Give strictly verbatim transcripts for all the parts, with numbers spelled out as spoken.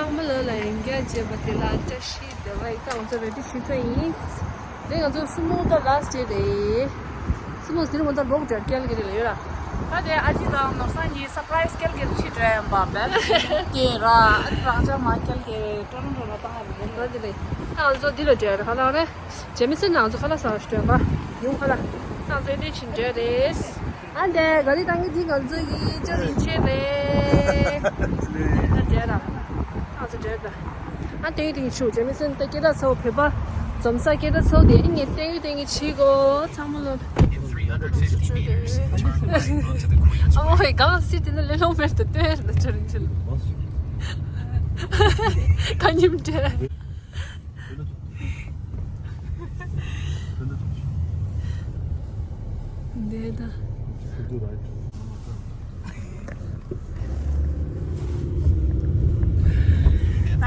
ཨ་མ་ལགས་ལ་ཡང་བསྐྱར་བྱས་པ་དེ་ལ་བཀྲ་ཤིས་བདེ་ལེགས། ད་ང་ཚོ་རེ་ཌི་ཞུས་ཚར་ཡིན། དེ་ང་ཚོ་སུ་མོ་ད་ལཱ་སི་ཊི་རེད། སུ་མོ་དེ་རིང་ང་ཚོ་ལོག་འགྲོ་ཀལ་གི་རི་ལ་ཡོད་ར། ད་དེ་ཨ་ཅེ་དང་ནོར་བཟང་གཉིས་སར་པ་རའི་སི་ཀལ་གི་རི་ཕྱིར་འགྲོ་ཡ་ཡིན་པ་བས། དེ་ར་ཨ་ཅེ་རང་ཅག་མ་ཀལ་གི་ཊོ་རོན་ཊོ་ལ་བཏང་ཡ་རེད། ད་དེ་རེད། ད་ང་ཚོ་འདི་ལ་འགྲོ་ཡ་རེད། ག་ལ་རེད། ཇེ་མི་སན་ང་ཚོ་ཁ་ལག་ཟ་བར་ཞུ་བ་ཡོང་ཁ་ལག་ང་ཚོ་དེ་ཕྱིར་འགྲོ་ཡ་རེད། ཨ་འདྲ་ག་རེ་བཏང་གི་འདི་ང་ཚོ་གི་ཅོ་རིན་ཆེན་རེད། ད་འདྲ་ར། ང་ཚོ་འདྲ་ར། ཨ་སྟོན་གི་སྟོན་གི་ཆུ་ཇེ་མི་སན་ད་སྐད་གྲགས་ཚ་བོ་བོད་པ་འཛོམས་ས་སྐད་གྲགས་ཚ་བོ་དེ་ཨ་ངས་སྟོན་གི་སྟོན་གི་བྱེད་གོ་ཚང་མ་ལོ། ཨ་མོ་ཧེ་གང་སྲིད་དེ་ན་ལེ་ལོང་མེར་དུ་སྟོན་ར་ན་ཅོ་རིན་ཆེན། ཁ་ཉིམ་འདྲ། འདི་ད། ད་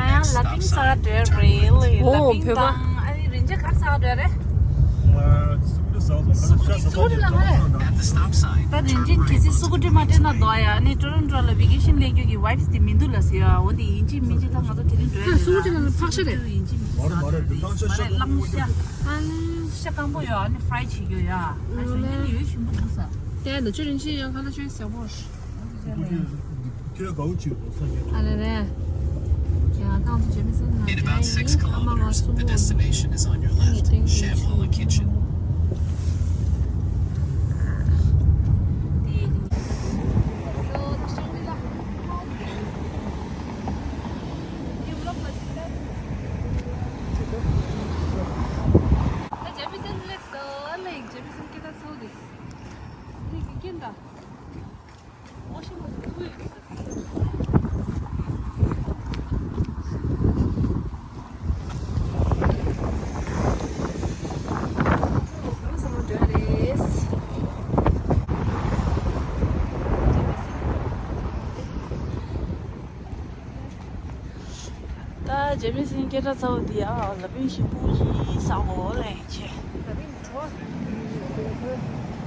ཡང་ལ་པིང་ས་འགྲོ་རེད། ལ་ཨོ་པིང་བོད་པ། དང་ཨ་ནི་རིན་ཆེན་གར་ས་འགྲོ་རེད། སུ་ཀུ་ཊི་སུ་ཀུ་ཊི་ལ་ཧ་རེ། ད་རིན་ཆེན་གལ་སྲིད་སུ་ཀུ་ཊི་མ་སྤྲད་ན་འདོད་ཡ། ཨ་ནི་ཊོ་རོན་ཊོ་ལ་ཝེ་ཀེ་ཤན་སླེབས་རྒྱུ་གི་ཝའིབ་སི་དེ་མི་འདུག་ལ་ཟེར་ཡ། འོ་དེ་ཡིན་གཅིག་མིན་གཅིག་ད་ང་ཚོ་དེ་རིང་འགྲོ་ཡ་རེད། སུ་ཀུ་ཊི་ལ་ཕག་ཤ་རེད། ཡིན་གཅིག་མིན་གཅིག་མ་རེད་གླང་ཤ། ཨ་ནི་ཤ་སྐམ་པོ་ཡོད། ཨ་ནི་ཧྥ་རའི་བྱེད་རྒྱུ་ཡ། ཨ་ནི་ཡོད་ཞིམ་པོ་འདུག་ས། དེ་ནི་ཅོ་རིན་ཆེན་ཡང་ཁ་ལག་ཅོ་ཟེར་བོ། ཁྱོད་དགའ་བོ་བྱེད་དགོས་ས་ཉོ། ཨ་ལེ་རེད། ཡ་ད་ང་ཚོ་ཇེ་མི་སན་ལ་ཡིན། ཨ་མ་ང་སུ་མོ་ཨ་ནི་ཏེང་ཏེང་ཆུ། ད་ཇེ་མི་སན་སླེབས་སོང་། ཨ་ལེ་ཇེ་མི་སན་སྐད་གྲགས་ཚ་བོ་དེ། ཨ་ལེ་གི་ཀིན་ད། ད་ཇེ་མི་སན་སྐད་གྲགས་ཚ་བོ་འདི་ཡ་ལ་པིང་ཞིམ་པོ་ཞིག་ཟ་འོ་ལེ་ཆེ།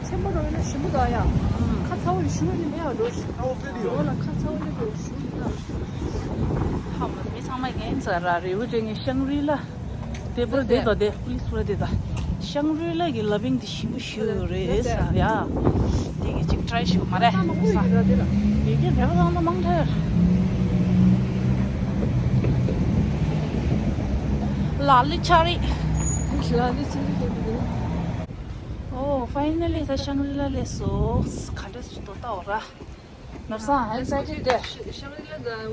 ཆེན་པོ་རོ་ཡིན་ན་ཞིམ་པོ་འདུག་ཡ། ཁ་ཚ་བོ་ཞུ་ནི་མེད་ཡ་འགྲོ་ཞིག་འོ་ལ་ཁ་ཚ་བོ་ནི་འགྲོ་ཞུ་ནི་ད། ཧ་མ་མི་ཚང་མ་རྒན་ཚ་ར་རེ་བོ་དྲན་ངེ་ཤང་རི་ལ། དེ་པུར་དེ་དང་དེ་པུ་ལི་སུ་ར་དེ་དང་། ཤང་རི་ལ་གི་ལ་པིང་དེ་ཞིམ་པོ་ཞུ་རེད་ཟེར་ཡ། དེ་གི་ཅིག་ཊྲའི་ཞུ་མ་རེད། ཡི་གེ་བེ་བ་ལང་ན་མང་ཐལ། ལ་ལི་ཆ་རི། ལ་ལི་ཆ་རི་ཞེས་པ་དེ། ཨོ་ཕའི་ནལ་ལི་ད་ཤང་རི་ལ་སླེབས་སོང་། ག་འདྲ་ཞིག་འདུག་ལྟ་འོ་ར། ནོར་བཟང་ཨེག་སའི་ཊེཌ་དེ། ཤང་རི་ལ་དང་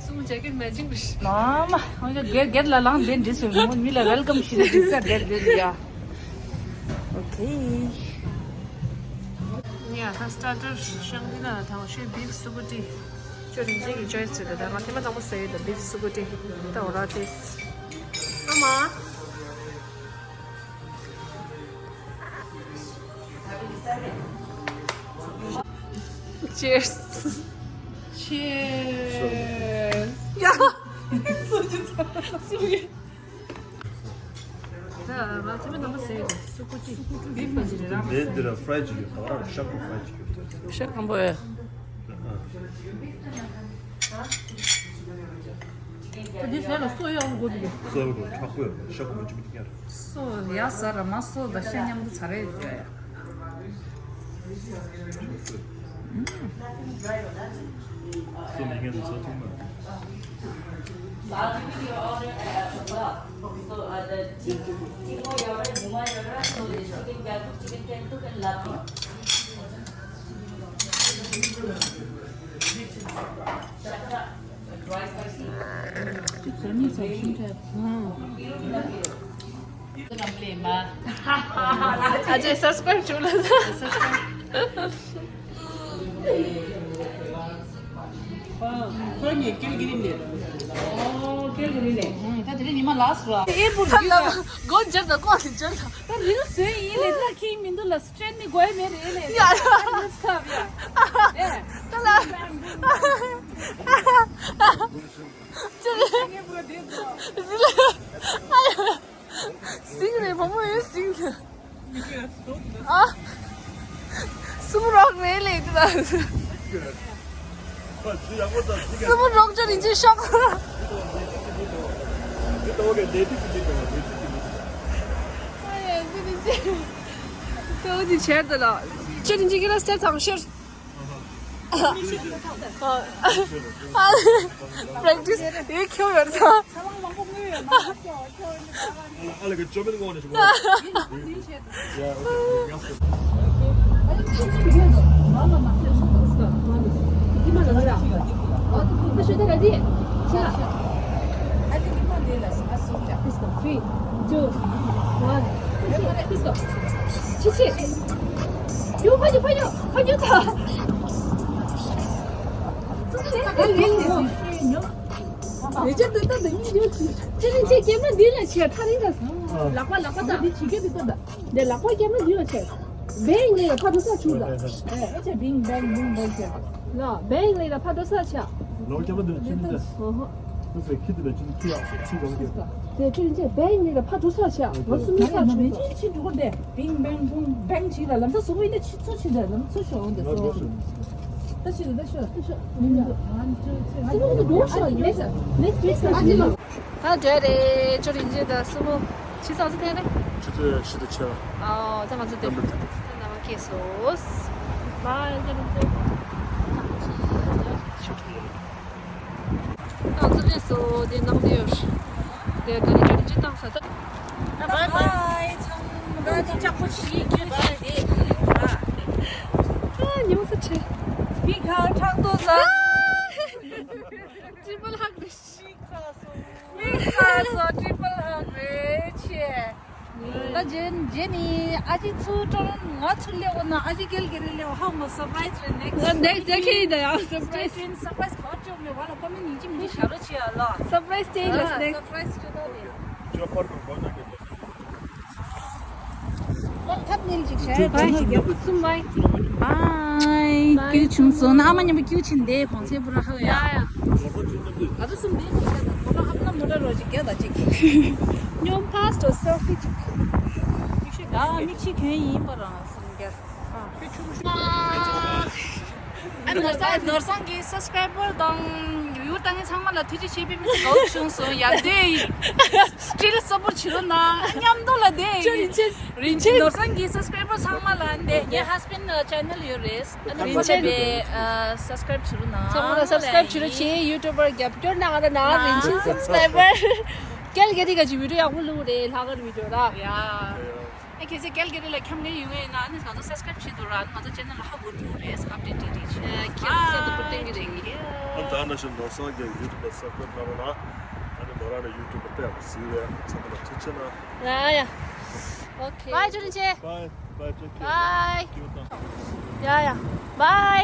སུ་མོ་ཇེ་ཀེཊ་མེ་ཅིང་རེད། མ་མ་ཨོ་ཡ་སྒེར་སྒེར་ལ་ལངས་དེ་འདྲི་སོང་། མི་ལ་ཝེལ་ཀམ་ཞུ་ནི་འདྲི་ས་དེ་དེ་ཡ། ཨོ་ཁེ། ཡ་ད་སི་ཊར་ཊར་ཤང་རི་ལ་དང་ཤོས་བིབ་སུ་ཀུ་ཊི། ཁྱོད་རིན་ཆེན་གྱི་ཅོའི་སི་རེད་ད། ང་ཐེངས་མ་དང་པོ་ཟས་ཡོད་ད་བིབ་སུ་ཀུ་ཊི། ད་འོ་ར་དེ། ཨ་མ། Cheers. Cheers. ཡ། སུ་ཡིན། ད་ང་ཚོ་མི་རྣམ་པ་ཟེར་གི་སུ་ཀུ་ཅི་བིབ་ཀ་ཅི་རེད་ར། དེ་འདི་ར་ཕ་རའི་ཅི་ཀན་ད་ར་ཤ་ཀུ་ཕ་རའི་ཅི་ཀན། ཤ་སྐམ་པོ་ཡོད། ད་འདི་ཟས་ལ་སོ་ཡོད་དགོས་འདུག་སོ་ཡོད་དགོས། མཁྲེགས་པོ་ཡོད། ཤ་ཀུ་མ་ཅི་མི་ཀྱང་། སོ་ཡ་ཟ་ར་མ་སོ་དང་ཤ་མཉམ་དུ་ཚ་རེ་ཡོད་ཡ། སོ་མི་ངན་དུ་ཚ་ཐུབ་མ། So, uh, the chicken, chicken yawra, juma yawra, so the chicken gato, chicken ten to can love. Dry spicy. ཨ་ཅེ་སབ་སི་ཀ་རའིབ་བྱུང་ལ། ཁོ་ཉིད་ཀེལ་གི་རི་ནས། ཨོ་ཀེལ་གི་རི་ནས། ད་དེ་རིང་ཉི་མ་ལགས་སོ། ཨེ་པོར་ད་ལ་སྒོ་འབྱར་དང་ལྐོག་ནས་འབྱར་དང་། ད་རིལ་བཟོས་ཡིན་ལས་ད་ཁྱེད་མི་འདུག་ལ་སི་ཊྲེན་ནི་དགོས་མེད་རེད་ལས། ཡ་ཡ། ད་རིལ་ཁབ་ཡ། ཨེ། ད་ལ། ཅི་རེད། ཨ་ཡ། སིང་རེད་བུ་མོ་ཡོད་སིང་། ཨ། སུ་མོ་རོགས་རེད་ལས་དེ་ད། སུ་མོ་རོགས་ཅོ་རིན་ཆེན་ཤོག་ལྟོ་ག་ལས་དུས་ཀྱི་ལས་དང་ལས་དུས་ཀྱི་ལས། ཨ་ཡ་ཟི་ནི་ཅི། ལྟོ་འདི་ཆེར་དུ་ལ། ཅི་རིན་ཅི་གི་ལ་སྟེར་ཐང་ཤོར། Practice ཡོད་ཁྱོད་ཡོད་ད། ཨ་ལ་ག་ཅོ་མེད་ངོ་ནས་ཤོག་ཡ། Three, two, one. ཕྱི་ཕྱི། ཕྱི་ཕྱི། ཕྱི་ཕྱི། ལས་བྱེད་འདི་ལྟ་འདི་གཉིས་ཡོད་ཅི། ཅི་ནི་ཅི་སྐྱེས་མ་འདི་ལ་ཆེ་ཐག་རིང་ད། ལག་པ་ལག་པ་ད། འདི་ཆི་གེ་འདི་ལྟ་ད། འདི་ལག་པ་སྐྱེས་མ་འདི་ལ་ཆེ། བེང་ལེ་ལ་ཕ་འགྲོ་ས་ཆུ་ད། ཨེ་ཨེ་ཆེ་བིང་བེང་བིང་བེང་ཆེ། ལ་བེང་ལེ་ལ་ཕ་འགྲོ་ས་ཆ། ལོ་སྐྱེས་མ་འདི་ཆི་ནི་ད། ཨོ་ཧོ། ཁྱི་དེ་ལ་ཆི་ནི་ཁྱི་ཡ་ཁྱི་གང་གི། དེ་ཁྱི་ཆེ་བེང་ལེ་ལ་ཕ་འགྲོ་ས་ཆ། ང་སུ་མི་ས་ཆུ་ད། ཆི་འགྲོ་གོ་འདི། བིང་བེང་བུང་བེང་ཆི་ལ་ལམ་ས་སུ་བི་ནི་ཆི་ཚུ་ཆི་ད་ལམ་ཚུ་ཤོ་འོང་དེ་སོ། ད་ཤི་ད་ཤི་ད་ཤི། ད་འདྲ་རེད། ཅོ་རིན་ཆེན་དང་སྲུ་མོ་ཕྱི་ཚོགས་སུ་ཐད་རེད། ཨོ་ད་ང་ཚོ་དེ་ད་ནང་ཁེ་སོ། བའི་ཅོ་རིན་ཆེན། ང་ཚོ་རེད་སོ་དེ་ནང་དེ་ཡོད། དེ་ད་ནི་ཅོ་རིན་ཆེན་བཏང་ས་ད། བའི་བའི། ཚང་མ་ཅག་པོ་ཞིག་ཁྱོད་ཚོ་དེ་ཡིན་པ། ཨ་ཉི་མ་ས་ཆེ། མི་ཁ་ཁྲག་ཏོ་ཟ། ཏྲི་པལ་ཧག་རེད། མིག་ཚ་སོང་། མིག་ཚ་སོང་། ཏྲི་པལ་ཧག་རེད་ཆེ། ད་རྗེས་རྗེས་ནི་ཨ་ཅེ་ཚུར་ཀྲོང་ང་ཚུར་སླེབས་འོ་ན་ཨ་ཅེ་རྒྱལ་གྱི་རི་སླེབས་ཧ་མ་སར་པ་རའི་ཛི་རེད། ནེག་སི་ང་ནེག་སི་རྒྱལ་ཁྱེད་ཡིན་ད་ཡང་སར་པ་རའི་ཛི། སར་པ་རའི་ཛི་ག་བར་བཅོས་མེད་བ་ལ་ཀོ་མེན་ཡིན་གཅིག་མིན་གཅིག་བཞག་རོགས་བྱེད་ཡ་ལ། སར་པ་རའི་ཛི་སྟེ་ལ་སར་པ་རའི་ཛི། སར་པ་རའི་ཛི་བྱེད་ཐུབ་རེད། ཁྱོད་པར་གང་པར་ན་གི། ཐབ་ནིལ་ཅིག་བྱས། བའི་ཅིག་གསུམ་བའི། བའི། བའི། ཀྱུ་ཆུང་སོང་ན་ཨ་མ་མཉམ་པོ་ཀྱུ་ཆེན་དེ་གོང་ཚད་པུ་ར་ཧ་ཡ། ཡ་ཡ། ང་ཚོ་གསུམ་དེ་གོང་ཚད་དང་གོ་ལ་ཧབ་ན་མོ་ཊ་རོ་ཅིག་རྒྱ་ད་ཅིག་ཉོམ་ཕ་སི་ཊི་སེལ་ཕི་ཅིག་མིག་ཤེལ་གྱོན་ཡིན་པ་རང་སུན་རྒྱ། མིག་ཤེལ་གྱོན་ཡིན་པ་རང་སུན་རྒྱ། ཨ་ནོར་བཟང་ནོར་བཟང་གི་སབ་སི་ཀ་རའི་བར་དང་ཡུ་ཊུབ་ལྟ་མཁན་ཚང་མ་ལ་ཐུགས་རྗེ་ཆེ། དཔེ་མི་སྲིད་དགའ་བོ་བྱུང་སོང་། ཡ་དེ་སི་ཊིལ་སབ་པོར་ཊི་བྱེད་རོགས་གནང་། མཉམ་དུ་ལ་དེ་ཅོ་རིན་ཆེན། རིན་ཆེན་ནོར་བཟང་གི་སབ་སི་ཀ་རའི་བར་ཚང་མ་ལ་འདི་ངའི་ཧ་སི་བྷེན་ཌི་ཅེ་ནལ་ཡོད་རེད། ཨ་ནི་ཁོ་ལ་དཔེ་སབ་སི་ཀ་རའིབ་བྱེད་རོགས་གནང་། ཚང་མ་ལ་སབ་སི་ཀ་རའིབ་བྱེད་རོགས་བྱེད། ཡུ་ཊུབ་པར་རྒྱབ་སྐྱོར་གནང་། ཨ་ད་ན་རིན་ཆེན་སབ་སི་ཀ་རའི་བར། ཀལ་ག་རི་ག་ཅི་བི་ཌི་ཡོ་ཡག་པོ་བླུགས་རེད། ལྷག་དཀར་བི་ཌི་ཡོ་ར། ཡ། ཨེ་ཁྱེད་ཚོས་ཀལ་ག་རི་ལ་འཁྱམ་མཁན་ཡོང་ཡོད་ན་ཨ་ནི་ང་ཚོ་སབ་སི་ཀ་རའིབ་བྱེད་དུ་ར། ཨ་ནི་ང་ཚོ་ཅེ་ནལ་ལ་ཧ་གོ་ཐུབ་རེད། ཨབ་ཌེཊ་ཏིག་ཏིག་བྱེད། ཨེ་ཁྱེད་ཚོ་སེམས་སུ་བུ་ཏིང་གི་རེད། ཨ་ནི་ད་ནང་བཞིན་ནོར་བཟང་གི་ཡུ་ཊུབ་ལ་སབ་སི་ཀ་རའིབ་གནང་རོགས་གནང་། ཨ་ནི་མོ་རང་ལ་ཡུ་ཊུབ་ལྟ་ཡག་པོ་གཟིགས་རེད། ཚང་མ་ལ་ཐུགས་རྗེ་ཆེ་གནང་། ཡ་ཡ། ཨོ་ཁེ། བའི་ཅོ་རིན་ཆེན། བའི་བའི། ཅོ་ཁེ། བའི། ཡ་ཡ། བའི།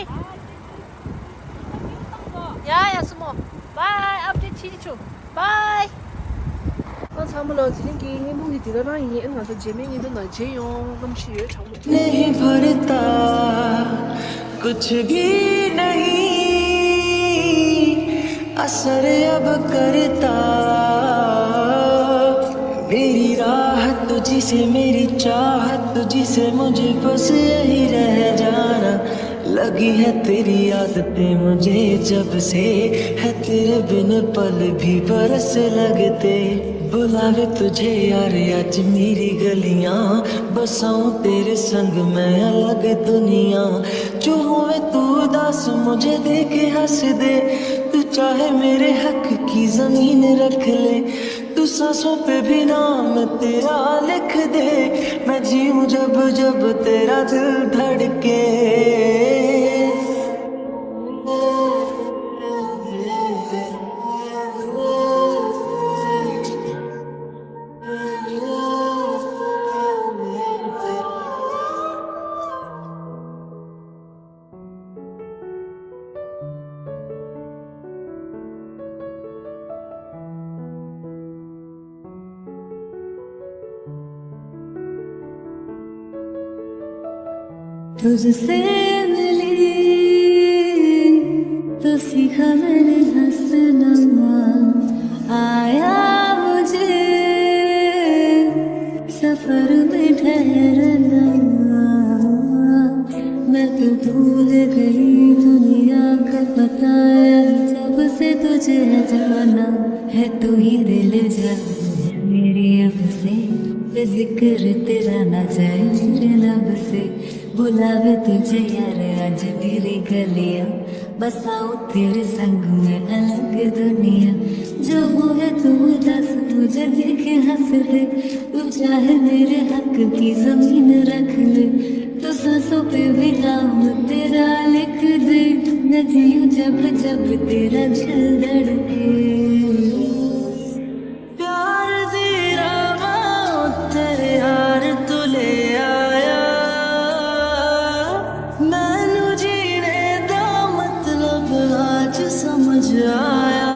ཡ་ཡ་སྲུ་མོ། བའི། ཨབ་ཌེཊ་ཕྱིན་བྱུང་། བའི། ཁྱེད་ཚང་མ་ལ་དེ་རིང་གི་བརྙན་ཐུང་འདི་དེ་ག་རང་ཡིན། ང་ཚོ་རྗེས་མའི་བརྙན་ཐུང་ནང་མཇལ་ཡོང་། གནམ་གཤིས་ཡོད་གྲང་མོ། नहीं भरता कुछ भी नहीं असर अब करता मेरी राह तुझसे मेरी चाहत तुझसे मुझे बस यही रह जाना लगी है तेरी आदतें मुझे जब से है तेरे बिन पल भी बरस लगते बुलावे तुझे यार आज मेरी गलियां बसाऊं तेरे संग मैं अलग दुनिया जो होवे तू उदास मुझे देखे हंस दे तू चाहे मेरे हक की जमीन रख ले तू सांसों पे भी नाम तेरा लिख दे मैं जीऊं जब जब तेरा दिल धड़के तुझसे मिली तो सीखा मैंने हंसना आया मुझे सफर में ठहरना मैं तो भूल गई दुनिया का पता जब से तुझे है जाना है तू ही दिल जान, है मेरी अब से, ये जिक्र तेरा ना जाए मेरे लब से। बुलावे तुझे यार आज तेरी गलियां, बसाऊं तेरे संग में अलग दुनिया। जो हुए तू उदास, मुझे देखे हंस दे, तू चाहे मेरे हक की जमीन रख ले। तो सांसों पे भी नाम तेरा लिख दे, मैं जीऊं जब जब तेरा दिल धड़के।